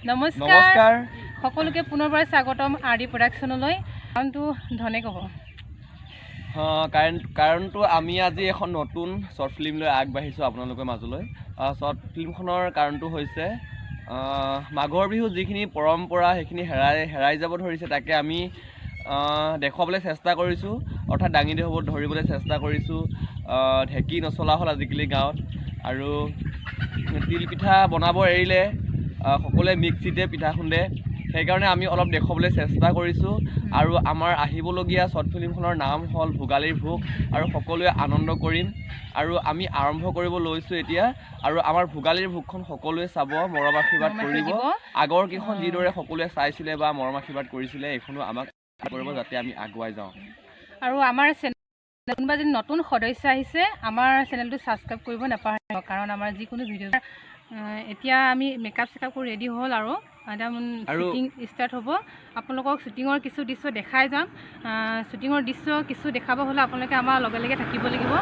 নমস্কাৰ নমস্কাৰ সকলোকে পুনৰবাৰ স্বাগতম আৰ ডি প্ৰডাকশ্যনলৈ। কাৰণটো ধনে ক'ব। কাৰণটো আমি আজি এখন নতুন শ্বৰ্ট ফিল্ম লৈ আগবাঢ়িছোঁ আপোনালোকৰ মাজলৈ। শ্বৰ্ট ফিল্মখনৰ কাৰণটো হৈছে মাঘৰ বিহু যিখিনি পৰম্পৰা সেইখিনি হেৰাই হেৰাই যাব ধৰিছে, তাকে আমি দেখুৱাবলৈ চেষ্টা কৰিছোঁ, অৰ্থাৎ দাঙি ধৰিবলৈ চেষ্টা কৰিছোঁ। ঢেঁকী নচলা হ'ল আজিকালি গাঁৱত, আৰু তিল পিঠা বনাব এৰিলে, সকলোৱে মিক্সিতে পিঠা খুন্দে। সেইকাৰণে আমি অলপ দেখুৱাবলৈ চেষ্টা কৰিছোঁ। আৰু আমাৰ আহিবলগীয়া শ্বৰ্ট ফিল্মখনৰ নাম হ'ল ভোগালীৰ ভোগ, আৰু সকলোৱে আনন্দ কৰিম। আৰু আমি আৰম্ভ কৰিব লৈছোঁ এতিয়া। আৰু আমাৰ ভোগালীৰ ভোগখন সকলোৱে চাব, মৰম আশীৰ্বাদ মৰম কৰিব। দিব। আগৰ কেইখন যিদৰে সকলোৱে চাইছিলে বা মৰম আশীৰ্বাদ কৰিছিলে, এইখনো আমাক কৰিব যাতে আমি আগুৱাই যাওঁ। আৰু আমাৰ চেনেল কোনোবা যদি নতুন সদস্য আহিছে, আমাৰ চেনেলটো ছাবস্ক্ৰাইব কৰিব নাপাহৰিব, কাৰণ আমাৰ যিকোনো ভিডিঅ'। এতিয়া আমি মেকআপ চেকআপ কৰি ৰেডি হ'ল আৰু একদম শ্বুটিং ষ্টাৰ্ট হ'ব। আপোনালোকক শ্বুটিঙৰ কিছু দৃশ্য দেখাই যাম। শ্বুটিঙৰ দৃশ্য কিছু দেখাব হ'লে আপোনালোকে আমাৰ লগে লগে থাকিব লাগিব।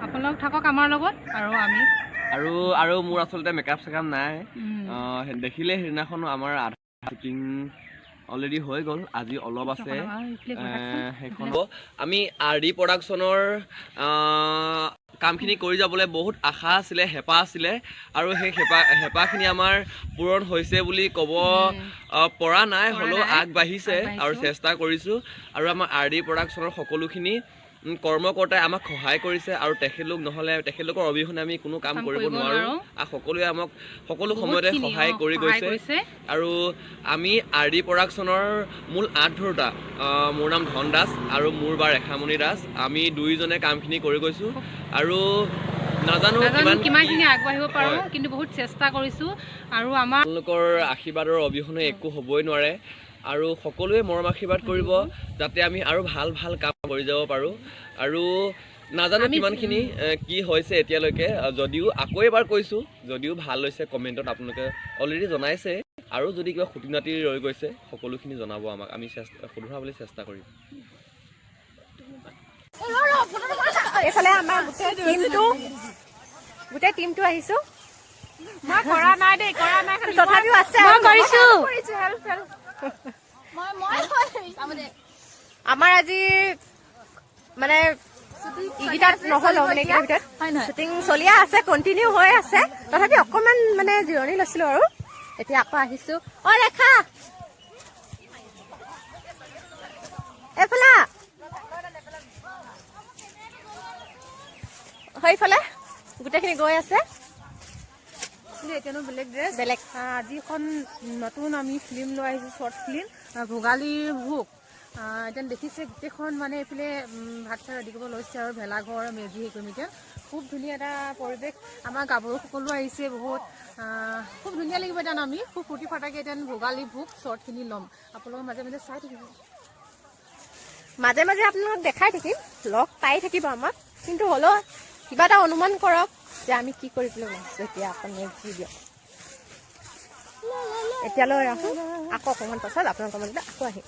আপোনালোক থাকক আমাৰ লগত। আৰু আমি আৰু আৰু মোৰ আচলতে মেকআপ চেকআপ নাই। দেখিলে সেইদিনাখনো আমাৰ আধা শ্বুটিং অলৰেডি হৈ গ'ল, আজি অলপ আছে। এইফালে গৈ থাকচোন। সেইখন আমি আৰ ডি প্ৰডাকশ্যনৰ কামখিনি কৰি যাবলৈ বহুত আশা আছিলে, হেঁপাহ আছিলে, আৰু সেই হেঁপাহখিনি আমাৰ পূৰণ হৈছে বুলি ক'ব পৰা নাই, পৰা হ'লেও নাই। আগবাঢ়িছে আৰু আগবাঢ়িছোঁ। চেষ্টা কৰিছোঁ। আৰু আমাৰ আৰ ডি প্ৰডাকশ্যনৰ সকলোখিনি কৰ্মকৰ্তাই আমাক সহায় কৰিছে, আৰু তেখেতলোক নহ'লে, তেখেতলোকৰ অবিহনে আমি কোনো কাম কাম কৰিব কৰিব নোৱাৰোঁ। নোৱাৰোঁ। আৰু সকলোৱে আমাক সকলো সময়তে বহুতখিনি, সহায় কৰি সহায় গৈছে। কৰিছে। আৰু আমি আৰ ডি প্ৰডাকশ্যনৰ মূল আঁত ধৰোঁতা, মোৰ নাম ধন দাস আৰু মোৰ বা ৰেখামণি দাস, আমি দুয়োজনে কামখিনি কৰি গৈছোঁ। আৰু নাজানো নাজানো কিমান কিমানখিনি আগবাঢ়িব পাৰোঁ, হয়। কিন্তু বহুত চেষ্টা কৰিছোঁ। আৰু আমাৰ আপোনালোকৰ আশীৰ্বাদৰ অবিহনে একো হ'বই নোৱাৰে, আৰু সকলোৱে মৰম আশীৰ্বাদ কৰিব যাতে আমি আৰু ভাল ভাল কাম কৰি যাব পাৰোঁ। আৰু নাজানো কিমানখিনি কি হৈছে এতিয়ালৈকে, যদিও আকৌ এবাৰ কৈছোঁ, যদিও ভাল হৈছে কমেণ্টত আপোনালোকে অলৰেডি জনাইছে, আৰু যদি কিবা খুটি নাটি ৰৈ গৈছে সকলোখিনি জনাব আমাক, আমি চেষ্টা শুধৰাবলৈ চেষ্টা কৰিম। এইফালে আমাৰ গোটেই টিমটো আহিছো। মই কৰা নাই দেই, কৰা নাই খালি। তথাপিও আছে। মই কৰিছো। আমাৰ আজি মানে ইগিটাত নহ'ল, মানে এইকেইটাৰ ভিতৰত শ্বুটিং চলিয়ে আছে, কণ্টিনিউ হৈ আছে। তথাপি অকণমান মানে জিৰণি লৈছিলো আৰু এতিয়া আকৌ আহিছো। অ ৰেখা, এইফালে আহ। সেইফালে গোটেইখিনি গৈ আছে। কিন্তু এতিয়ানো বেলেগ ড্ৰেছ। বেলেগ। আজি এখন নতুন আমি ফিল্ম লৈ আহিছোঁ, শ্বৰ্ট ফিল্ম ভোগালীৰ ভোগ। এতিয়া দেখিছে গোটেইখন মানে এইফালে ভাত চাত ৰেডি কৰিব লৈছে আৰু ভেলাঘৰ মেজি হেৰি কৰিম। এতিয়া খুব ধুনীয়া এটা পৰিৱেশ, আমাৰ গাভৰু সকলো আহিছে বহুত, খুব ধুনীয়া লাগিব। এতিয়া আমি খুব ফূৰ্তি ফাৰ্তাকৈ এতিয়া ভোগালী ভোগ শ্বৰ্টখিনি ল'ম, আপোনালোকে মাজে মাজে চাই থাকিব। মাজে মাজে আপোনালোকক দেখাই থাকিম, লগ পাই থাকিব আমাক। কিন্তু হ'লেও কিবা এটা অনুমান কৰক যে আমি কি কৰিবলৈ ওলাইছোঁ এতিয়া। আকৌ নেক্সট ভিডিঅ' এতিয়ালৈ ৰাখোঁ, আকৌ অকণমান পাছত আপোনালোকৰ মাজলৈ আকৌ আহিম।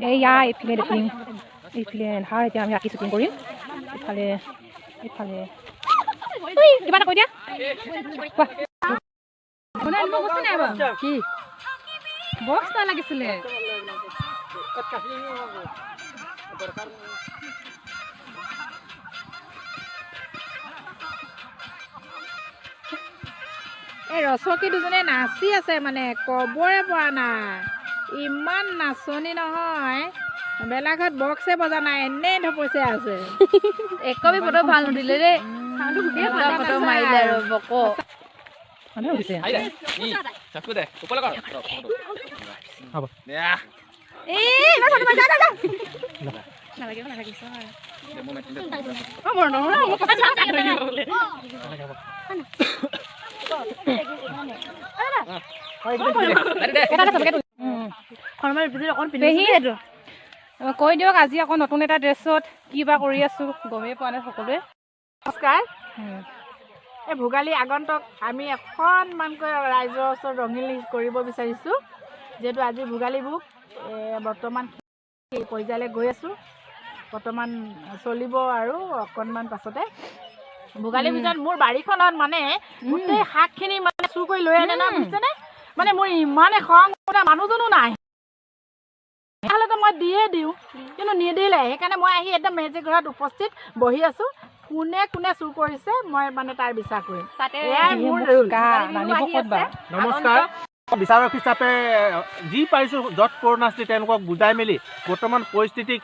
এইয়া এইফালে দেখিম, এইফালে এন্ধাৰ। এতিয়া আমি ৰাতি শ্বুটিং কৰিম। ইফালে ইফালে ঐ, কিবা এটা কৈ দিয়া, কোৱা। বনাই আনিব গৈছে নাই বাৰু? কি বক্স এটা লাগিছিলে। এই ৰচকী দুজনে নাচি আছে, মানে ক'বই পৰা নাই, ইমান নাচনী নহয়। বেলাঘৰত বক্সে বজা নাই, এনেই ধপচে আছে। একবি ফটো ভাল নুঠিলে দেই, ফটো মাৰিলে আৰু বক। মানুহ উঠিছে। চাকু দে ওপৰলৈ কৰ। হ'ব। দে। এই ইমান ফটো মাৰি, যা, যা, যা। নালাগে, নালাগে। দে, মই মাতিম দে। অ বৰ নহয়, মই কথা পেহী, কৈ দিয়ক আজি আকৌ নতুন এটা ড্ৰেছত কি বা কৰি আছো, গমেই পোৱা নাই সকলোৱে। নমস্কাৰ। এই ভোগালী আগন্তক আমি এখনমানকৈ ৰাইজৰ ওচৰত ৰঙিল কৰিব বিচাৰিছোঁ। যিহেতু আজি ভোগালী ভোগ, বৰ্তমান সেই পৰ্যায়লৈ গৈ আছোঁ, বৰ্তমান চলিব আৰু অকণমান পাছতে। ভোগালী পিছত মোৰ বাৰীখনত মানে গোটেই শাকখিনি মানে চুৰ কৰি লৈ আনে না, বুজিছেনে? মানে মোৰ ইমানে খং উঠে, মানুহজনো নাই, তেতিয়াহ'লেতো মই দিয়ে দিওঁ, কিন্তু নিদিলে। সেইকাৰণে মই আহি একদম মেজি ঘৰত উপস্থিত বহি আছোঁ। কোনে কোনে চুৰ কৰিছে মই মানে তাৰ বিচাৰ কৰিম। এয়াই মোৰ ৰোল। নমস্কাৰ। বিচাৰক হিচাপে যি পাৰিছোঁ য'ত কৰোণাস্তি তেওঁলোকক বুজাই মেলি বৰ্তমান পৰিস্থিতিক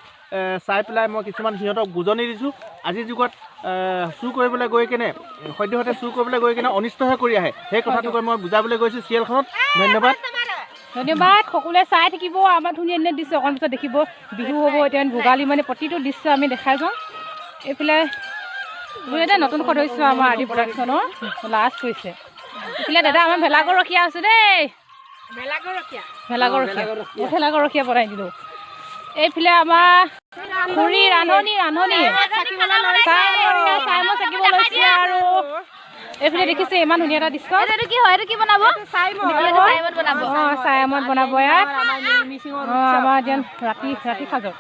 চাই পেলাই মই কিছুমান সিহঁতক বুজনি দিছোঁ। আজিৰ যুগত চুৰ কৰিবলৈ গৈ কেনে সদ্যহতে চুৰ কৰিবলৈ গৈ কেনে অনিষ্টহে কৰি আহে, সেই কথাটোকে মই বুজাবলৈ গৈছোঁ চিৰিয়েলখনত। ধন্যবাদ। ধন্যবাদ। সকলোৱে চাই থাকিব আমাৰ ধুনীয়া ধুনীয়া দৃশ্য। অকণ পিছত দেখিব বিহু হ'ব, এতিয়া ভোগালী মানে প্ৰতিটো দৃশ্য আমি দেখাই যাওঁ। এইফালে এটা নতুন সদস্য আমাৰ আদি প্ৰডাকশ্যনৰ লাষ্ট হৈছে। এইফালে দাদা আমাৰ ভেলাঘৰ ৰখীয়া আছোঁ দেই, ভেলাঘৰ ৰখীয়া বনাই দিলোঁ। এইফালে আমাৰ খুৰী ৰান্ধনি ৰান্ধনি চাই মই চাকিব লৈছে। আৰু এইফালে দেখিছে ইমান ধুনীয়া এটা দৃশ্য। চাইমত বনাব ইয়াত। আমাৰ এতিয়া ৰাতি ৰাতি সাজৰ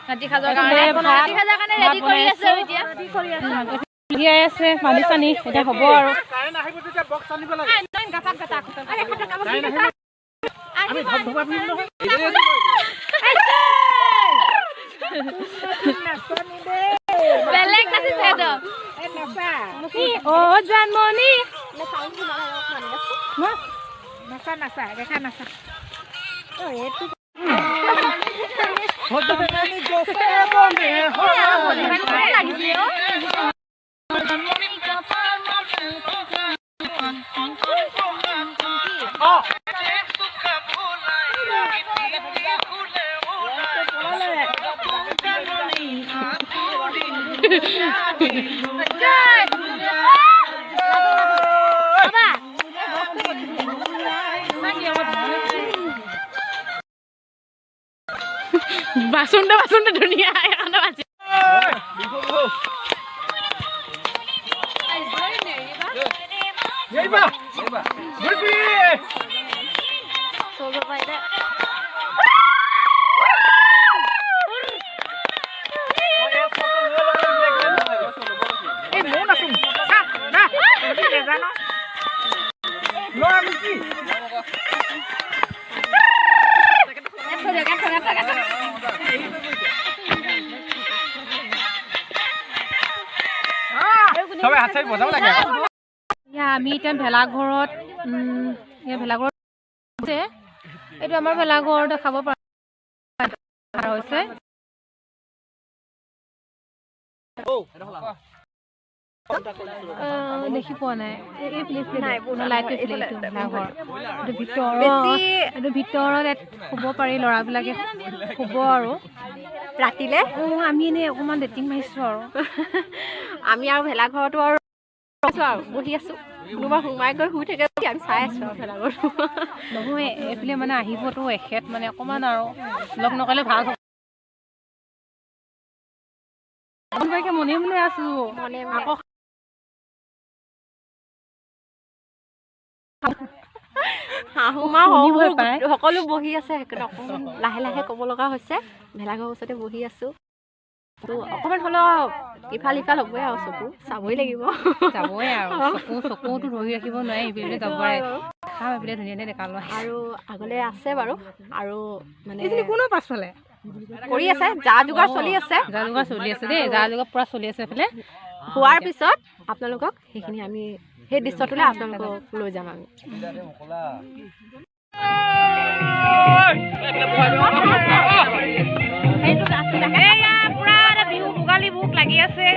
উলিয়াই আছে পানী চানী, এতিয়া হ'ব আৰু। অ জানমণি বাচনটা বাচনটা ধুনীয়া এখন আছে। আমি এতিয়া ভেলাঘৰত, ভেলাঘৰত এইটো আমাৰ ভেলাঘৰ দেখাব পৰা হৈছে। দেখি পোৱা নাই ভেলাঘৰ। এইটো ভিতৰত, এইটো ভিতৰত ইয়াত শুব পাৰি, ল'ৰাবিলাকে শুব আৰু ৰাতিলে। আমি এনেই অকণমান ডেটিং মাৰিছোঁ আৰু আমি আৰু ভেলাঘৰতো আৰু বহি আছোঁ, কোনোবা সোমাই গৈ শুই থাকে, আমি চাই আছোঁ আৰু ভেলাঘৰটো। নহয় এইফালে মানে আহিবতো এখেত মানে অকণমান আৰু লগ নকৰিলে ভাল হ'ব। মনে মনে আছোঁ আকৌ। শাহু মা সকলো বহি আছে, সেইকাৰণে অকণমান লাহে লাহে ক'ব লগা হৈছে। ভেলাঘৰৰ ওচৰতে বহি আছোঁ, অকণমান হ'লেও ইফাল সিফাল হ'বই আৰু, চকু চাবই লাগিব, যাবই আৰু। চকু চকুতো ধৰি ৰাখিব নোৱাৰি, এইফালে যাবই। খাম এইফালে ধুনীয়া ধুনীয়া ডেকা ল'ৰা আৰু আগলৈ আছে বাৰু। আৰু মানে কোনো পাছফালে কৰি আছে, যা যোগাৰ চলি আছে, যা যোগাৰ চলি আছে দেই, যা যোগাৰ পূৰা চলি আছে। এইফালে হোৱাৰ পিছত আপোনালোকক সেইখিনি আমি সেই দৃশ্যটোলৈ আপোনালোকক লৈ যাম আমি। বিহু ভোগালী ভোক লাগি আছে।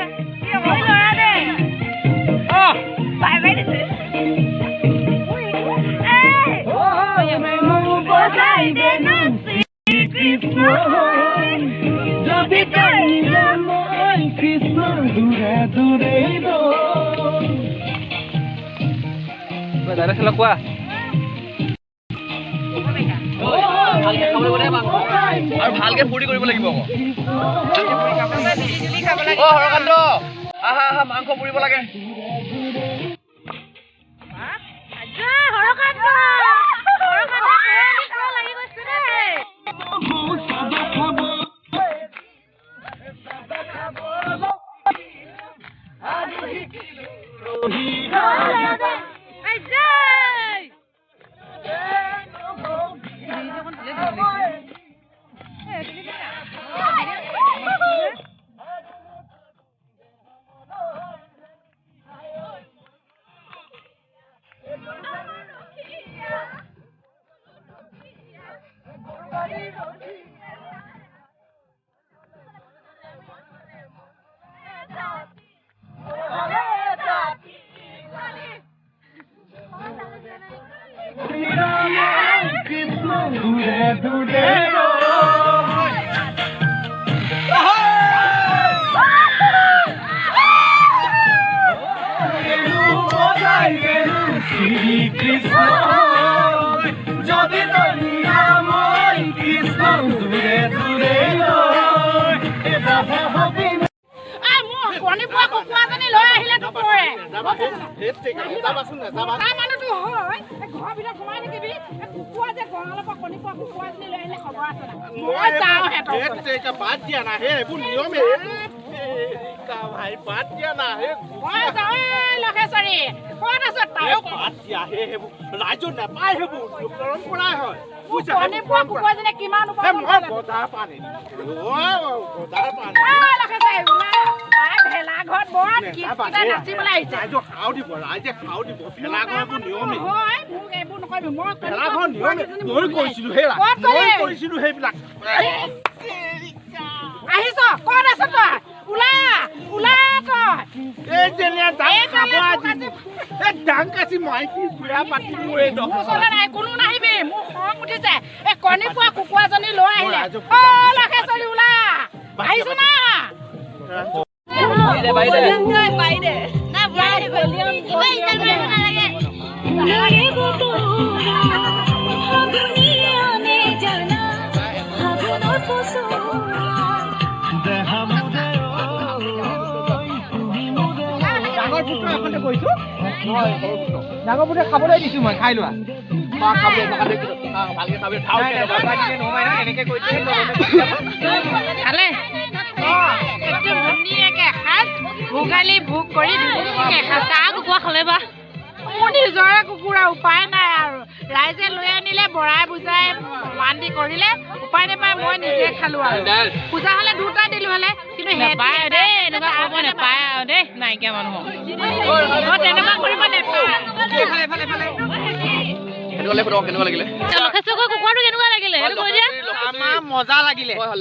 কোৱা আৰু ভালকে ফূৰ্তি কৰিব লাগিব আকৌ। অ হৰকান্ত, আহা আহা, মাংস পুৰিব লাগে।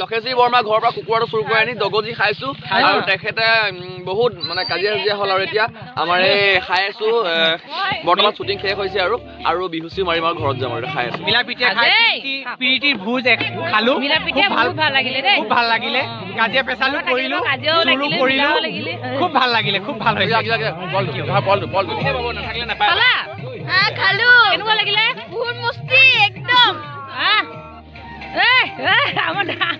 লখেশ্ৰী বৰ্মা ঘৰৰ পৰা কুকুৰাটো চুৰ কৰি আনি দগজি খাইছো আৰু তেখেতে বহুত মানে কাজিয়া চাজিয়া হ'ল আৰু এতিয়া আমাৰ এই খাই আছো। বৰ্তমান শ্বুটিং শেষ হৈছে আৰু আৰু বিহু চিহু মাৰিম আৰু ঘৰত যাম আৰু খাই আছো। প্ৰীতিৰ ভোজ খালো, খুব ভাল লাগিলে, কাজিয়া পেচালো কৰিলো, কৰিলো, খুব ভাল লাগিলে, খুব ভাল হৈছে। খালো, কেনেকুৱা লাগিলে? বহুত মস্তি একদম। আমাৰ ধান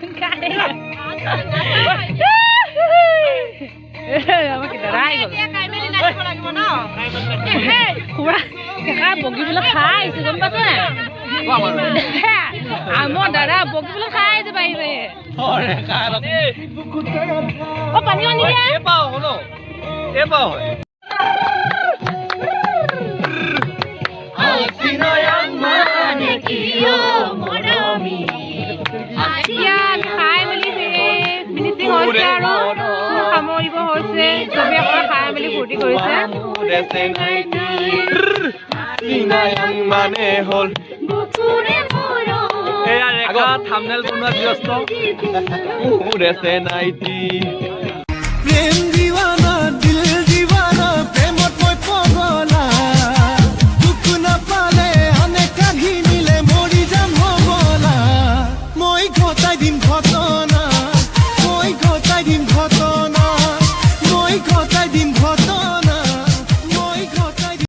খাই বগীবিলাক খাই আহিছে, গম পাইছ নাই? আমাৰ দাদা বগীবিলাক খাই আহিছে বাহি বাহি। অ পানী আনি দিয়া। এতিয়া আমি খাই মেলি ফিনিচিং হৈছে আৰু সামৰিব হৈছে। চবে অকণমান খাই মেলি ফূৰ্তি কৰিছে।